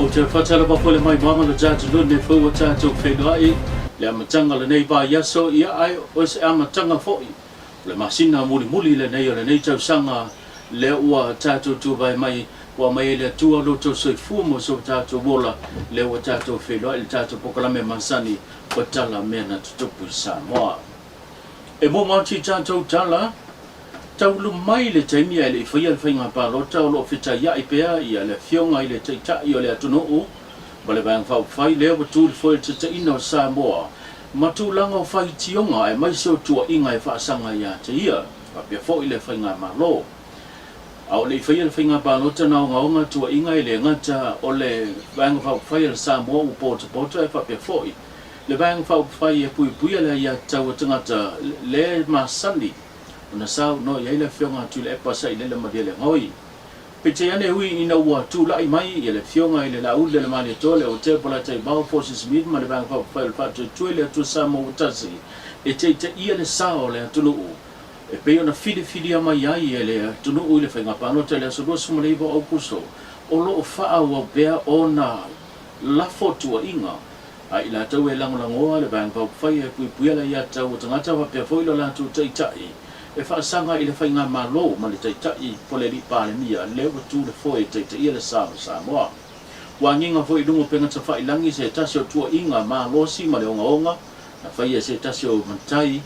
Ou te faatalofa foi le maimoaga lo tatou lune fou ua tatou feiloai le amataga o lenei vaiaso, ia ae o se amataga foi o le masina mulimuli lenei o lenei tausaga lea ua tatou tuvae mai ua aumai ai le Atua lo outou soifua mo so tatou ola lea ua tatou feiloai le tatou pokalame masani o tala mea na tutupu i Samoa. E muamua atu i tatou tala, taulu mai le taimi ae le i faia le faiga palota o lo o fetaiai pea ia le Afioga i le Taitai o le atunuu ma le Vaega Faaupufai lea ua tuli foi le taitaiina o Samoa ma tulaga o faitioga aemaise o tuuaiga e faasaga ia te ia faapea foi le Faigamalo. A o le i faia le faiga palota na ogaoga tuuaiga e le gata o le Vaega Faaupufai a le Samoa ua potopoto ae faapea foi Le Vaega Faaupufai e puipuia le aiatatau a tagata le masani ona saunoa i ai le Afioga a Tuilaepa Sailele Malielegaoi. Peitai ane ui ina ua tulai mai ia le Afioga i le Laauli a le Malietoa le Otea Polataivao Fosi Smith ma le Vaega Faaupufai o le Faatuatua i le Atua Samoa ua tasi e taitaia le sa o le atunuu e pei ona filifilia mai ai e le atunuu i le faiga palota i le aso 29 o Aukuso o lo o faaauau pea ona lafo tuuaiga a i latou e lagolagoa le Vaega Faaupufai e puipuia le aiatatau a tagata faapea foi lo latou taitai e faasaga i le faigamalo ma le taitai po le alii Palemia lea ua tu le foe e taitaia le sa o Samoa. Ua agiga foi i luga o pegatafailangi se tasi o tuuaiga malosi ma le ogaoga na faia e se tasi o matai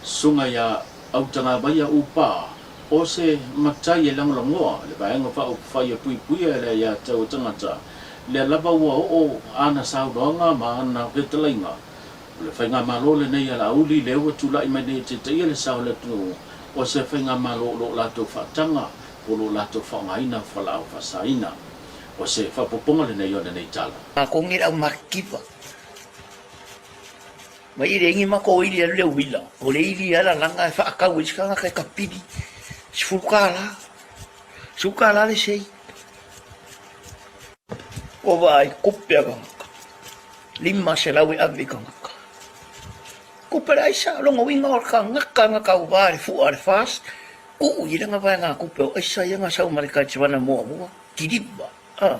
susuga ia Autagavaia Upa o se matai e lagolagoa le Vaega Faaupufai e puipuia le aiatatau a tagata Lea lava ua oo ana saunoaga ma ana fetalaiga. O le faigamalo lenei a Laauli lea ua tulai mai nei e taitaia le sa o le atunuu, o se faigamalo o lo o latou faataga po o lo o latou faaaogaina fualaau faasaina. O se faaopoopoga lenei o lenei tala. Makou nge au makikiva. Mai i le ingi makou ili alu le uila, o le ili ia lalaga e faakau ai se tagata e kapili, $10. $10 le sei. Ua vaai kupe a tagata, 500 e ave i tagata. Kupe le aisa, lona uiga o le tagata na tauva i le fua a le FAST, tuu i lana vaegatupe o aisa ia na sau ma le Kaitivana muamua, kiliva, a.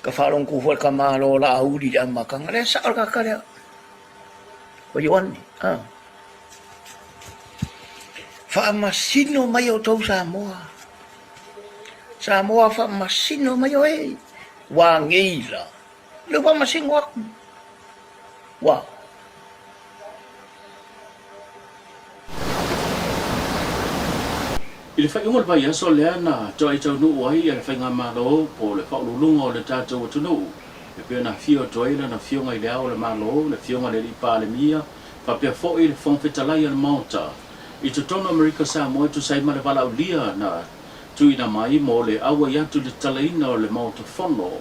Ka faalogo foi le tama loa o Laauli i le amataga, lea e sao le tagata lea, o Ioane, a. Faamasino mai outou Samoa, Samoa faamasino mai oe, ua nei la, lea ua faamasino atu, ua. I le faaiuga o le vaiaso lea na toai taunuu ai le Faigamalo po o le Faauluuluga o le tatou atunuu e pei ona afio atu ai lana Afioga i Le Ao o le Malo, le Afioga i le Alii Palemia, faapea foi le Fofoga Fetalai o le Maota i totonu o Amerika Samoa e tusa ai ma le valaaulia na tuuina mai mo le auai atu i le tatalaina o le Maota Fono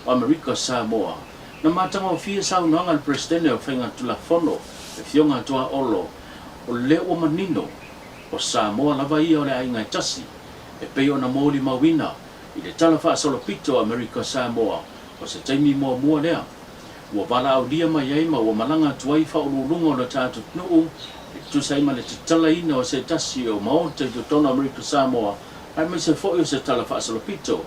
o Amerika Samoa. Na matagofie saunoaga a le Peresetene o Faigatulafono, le Afioga a Tuaolo, o lea ua manino, o Samoa lava ia o le aiga e tasi, e pei ona molimauina i le Tala Faasolopito o Amerika Samoa, o se taimi muamua lea ua valaaulia mai ai ma ua malaga atu ai faauluuluga o le tatou atunuu e tusa ai ma le tatalaina o se tasi o Maota i totonu o Amerika Samoa aemaise foi o se Tala Faasolopito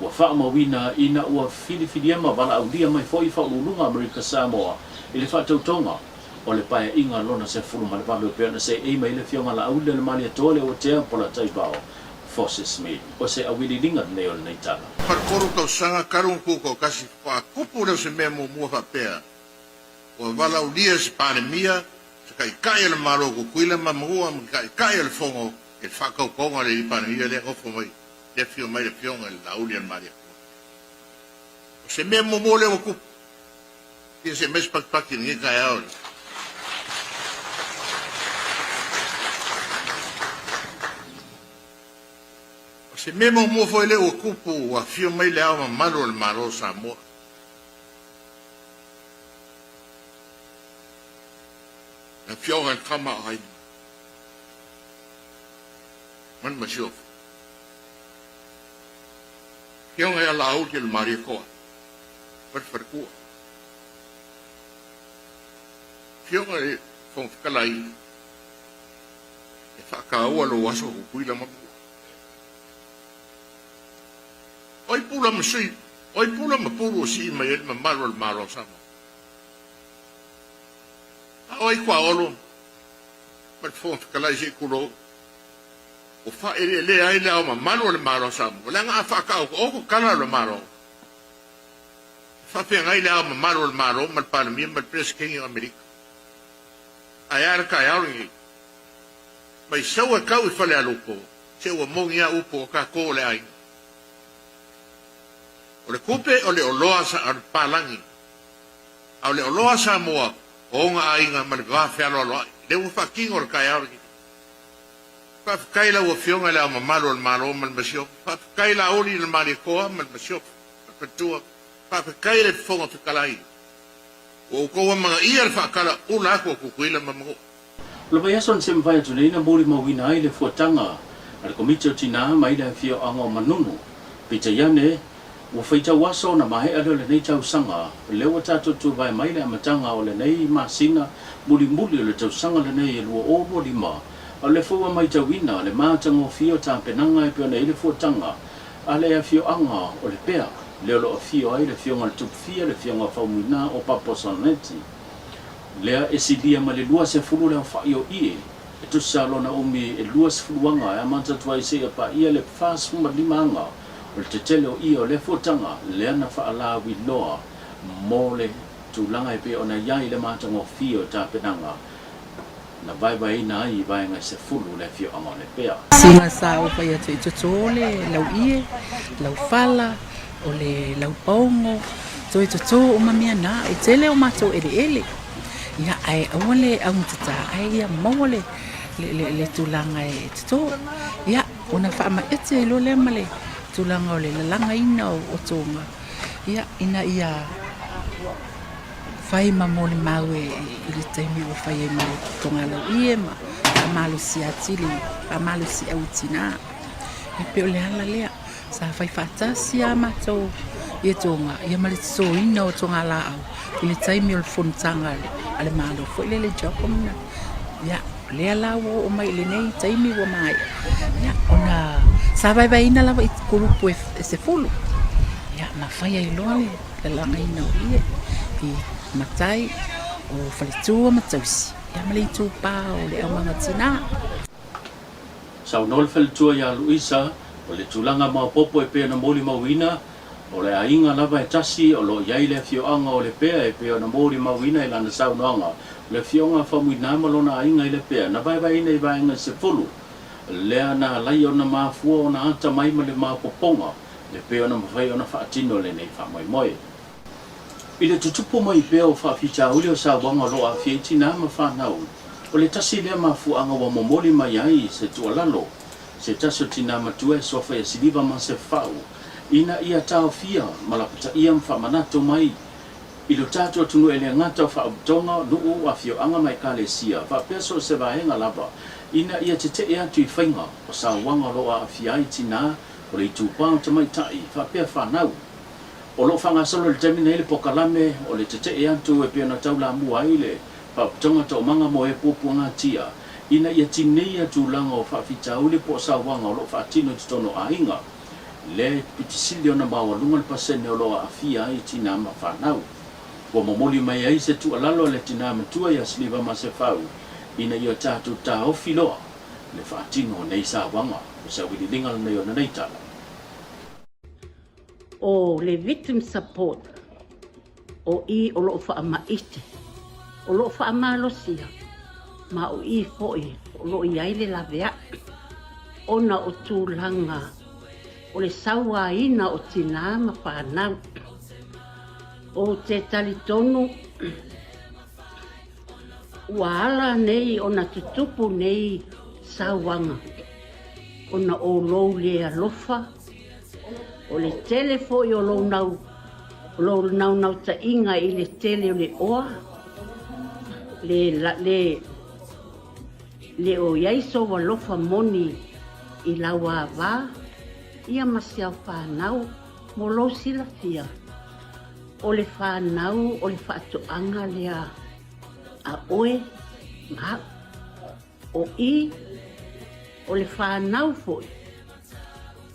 ua faamauina ina ua filifilia ma valaaulia mai foi faauluuluga Amerika Samoa i le faatautoga o le Paeaiga lona 18 e pei ona seei mai ai le Afioga Laauli-le-Malietoa le Otea Polataivao Fosi Smith. O se auiliiliga lenei o lenei tala. Faatolu tausaga talu ona tutoatasi faatoa tupu lea o se mea muamua faapea, ua valaaulia se Palemia, se Taitai o le Malo o Tutuila ma Manua ma le Taitai o le Fono i le faatautoga o le Alii Palemia lea e nofo mai, lea e afio mai le Afioga i le Laauli-a-le-Malietoa. O se mea muamua lea ua tupu. Ia se aumai se patipati i lenei taeao i le. O se mea muamua foi lea ua tupu ua afio mai Le Ao Mamalu o le Malo o Samoa. Le Afioga i le Tama a Aiga ma le Masiofo. Afioga ia Laauli o le Malietoa ma le Faletua. Afioga i le Fofoga Fetalai, e faataua lou aso Tutuila ma Manua. O ai pula ma sui, o ai pula ma pulu o sii mai ai le mamalu o le Malo o Samoa? A o ai kuaolo ma le Fofoga Fetalai se i tulou, ua faaeleelea ai le ao mamalu o le Malo o Samoa, leaga a faataotooto tala o le Malo, e faafeagai le ao mamalu o le Malo ma le Palemia ma le Peresetene o Amerika. Ae a le taeao lenei? Mai sau e tau i Falealupo, se ua moni a upu o tatou o le aiga. O le tupe o le oloa a le palagi, a o le oloa a Samoa o ona aiga ma le va fealoaloai. Lea ua faatino le taeao lenei. Faafetai i lau Afioga i Le Ao Mamalu o le Malo ma le Masiofo. Faafetai Laauli i le Malietoa ma le Masiofo, ma le Faletua. Faafetai i le Fofoga Fetalai. Ua outou amanaia le faatala ula atu o Tutuila ma Manua. O le vaiaso na semafai atu nei na molimauina ai le fuataga a le Komiti o Tinā mai le afioaga o Manunu. Peitai ane, ua faitau aso ona maea lea o lenei tausaga, lea ua tatou tuvae mai le amataga o lenei masina mulimuli o le tausaga lenei e 2025, a o lea foi ua maitauina le matagofie o tapenaga e pei ona i ai le fuataga a le afioaga o Lepea, lea o lo o afio ai le Afioga i le Tupufia, le Afioga o Faumuina o Papa Soloneti. Lea e silia ma le 20 le aofai o ie, e tusa lona umi e 20 aga e amata atu ai seia paia le 45 aga o le tetele o ie o lea fuataga lea na faalauiloa mo le tulaga e pei ona i ai le matagofie o tapenaga na vaevaeina ai i vaega e sefulu le afioaga o Lepea. Sina sa ou fai atu i toto le lau ie, lau fala, o le lau paogo, toe toto uma mea na, e tele o matou eleele. Ia, ae aua le augatata, ae ia maua le, le, le, le tulaga e toto. Ia, ona faamaete ai loa lea ma le tulaga o le lalagaina o otoga, ia, ina ia fai ma molimau e i le taimi ua fai ai ma le togalauie ma faamalosi atili, faamalosiau i tinā. E pei o le ala lea, sa fai faatasi lava matou i toga ia ma le totoina o togalaau i le taimi o le fonotaga a le Malo foi lele i CHOGM. Ia, o lea la ua oo mai i lenei taimi ua maea, ia, ona sa vaevaeina lava i kulupu e 10, ia, ma fai ai loa le lalagaina o ie i matai o faletua ma tausi, ia ma le itupa o le aumaga tinā. Saunoa le faletua ia Luisa, o le tulaga maopoopo e pei ona molimauina, o le aiga lava e tasi o lo o i ai le afioaga o Lepea e pei ona molimauina i lana saunoaga, o le afioaga Faumuina ma lona aiga i Lepea, na vaevaeina i vaega e sefulu, lea na alai ona mafua ona ata mai ma le maopoopoga e pei ona mafai ona faatino lenei faamoemoe. I le tutupu mai pea o faafitauli o sauaga o lo o aafia ai tinā ma fanau, o le tasi lea mafuaaga ua momoli mai ai se tuualalo se tasi o tinā matua e suafa ia Siliva Masefau ina ia taofia ma lapataia ma faamanatu mai i lo tatou atunuu e le gata o faautoga, nuu, afioaga ma ekalesia faapea so o se vaega lava ina ia tetee atu i faiga o sauaga o lo o aafia ai tinā o le itupa o tamaitai faapea fanau. O lo o faagasolo i le taimi nei le pokalame o le tetee atu e pei ona taulamua ai le Faauputoga Toomaga mo e Puapuagatia ina ia tineia tulaga o faafitauli po o sauaga o lo o faatino i totonu o aiga, lea e pitisili ona maualuga le pasene o lo o aafia ai tinā ma fanau. Ua momoli mai ai se tuualalo a le tinā matua ia Siliva Masefau ina ia tatou taofi loa le faatino o nei sauaga. O se auiliiliga lenei o lenei tala. O le Victim Support, o i o lo o faamaite, o lo o faamalosia, ma o i foi o lo o i ai le laveai, ona o tulaga o le sauaina o tinā ma fanau. Ou te talitonu ua ala nei ona tutupu nei sauaga ona o lou le alofa, O le tele foi o lou nau, o lou naunautaiga i le tele o le oa, le, le, le o i ai sou alofa moni i lau ava, ia ma si au fanau mo lou silafia. O le fanau o le faatoaga lea a oe ma au. O i, o le fanau foi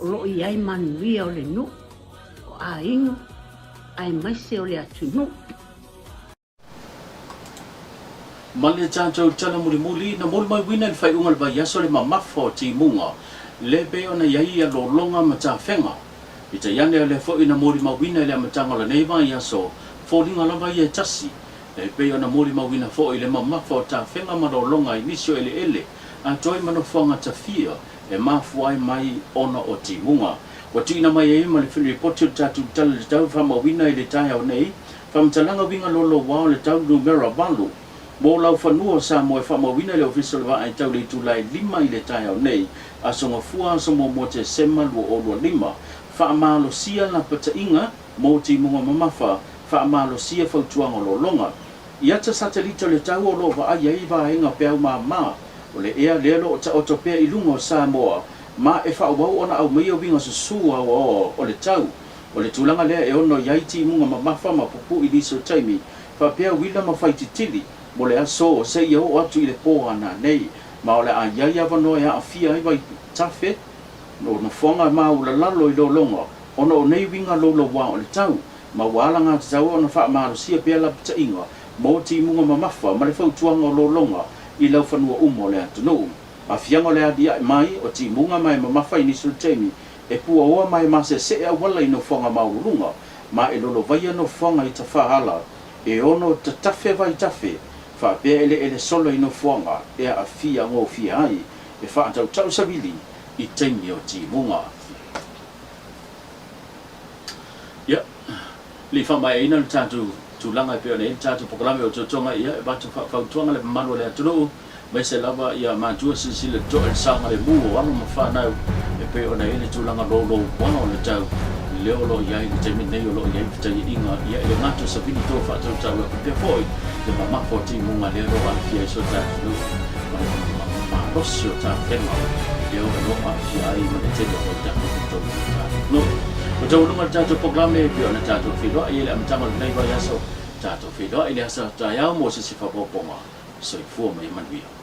o lo o i ai manuia o le nuu. aiga aemaise o le atunuu. Ma le tatou tala mulimuli, na molimauina i le faaiuga o le vaiaso le mamafa o timuga le pei ona i ai ia lologa ma tafega. Peitai ane o lea foi na molimauina i le amataga o lenei vaiaso, foliga lava ia e tasi, e pei ona molimauina foi le mamafa o tafega ma lologa i nisi o eleele atoa ai ma nofoaga tafia e mafua ai mai ona o timuga. Ua tuuina mai ai ma le lipoti o le tatou Tala i le Tau faamauina i le taeao nei, Faamatalaga uiga loloa o le tau numera 8 mo laufanua o Samoa e faamauina i le Ofisa o le Vaai Tau i le itula e 5 i le taeao nei, Aso Gafua aso 1 Tesema 2025. Faamalosia lapataiga mo timuga mamafa, faamalosia fautuaga o lologa. I ata satelita o le tau o lo o vaai ai vaega peau mama o le ea lea lo o taoto pea i luga o Samoa ma e faaauau ona aumaia uiga susu aoaoa o le tau. O le tulaga lea e ono i ai timuga mamafa ma pupu'i nisi o taimi, faapea uila ma faititili mo le aso seia oo atu i le pō a nanei, ma o le a i ai avanoa e aafia ai vaitafe o nofoaga maulalalo i lologa ona o nei uiga louloua o le tau, ma ua alagatatau ona faamalosia pea lapataiga mo timuga mamafa ma le fautuaga o lologa i laufanua uma o le atunuu. Aafiaga o le aliae mai o timuga ma e mamafa i nisi o taimi E puaoa ma e masesee auala i nofoaga maualuluga, ma e lolovaia nofoaga i tafaala, e ono tatafe vaitafe, faapea eleele sola i nofoaga e aafia gofie ai, e faatautau savili i taimi o timuga. Ia, le i faamaeaina le tatou tulaga e pei ona i ai le tatou polokalame o Totoga, ia, e avatu faafautuaga le mamalu o le atunuu, Aemaise lava ia matua silasila totoa i le saogalemu o alo ma fanau e pei ona i ai le tulaga louloua o le tau lea o lo o i ai i le taimi nei o lo o i ai fetaiaiga ia i le gata o savili toa faatautau e faapea foi le mamafa o timuga lea o lo o aafia ai so tatou nuu ma le malosi o tafega lea o lo o aafia ai ma le tele o vaitafe i totonu o le tatou nuu. Ua taualuga le tatou polokalame e pei ona tatou feiloai ai i le amataga o lenei vaiaso, tatou feiloai i le aso taeao mo se isi faaopoopoga. Soifua ma ia manuia.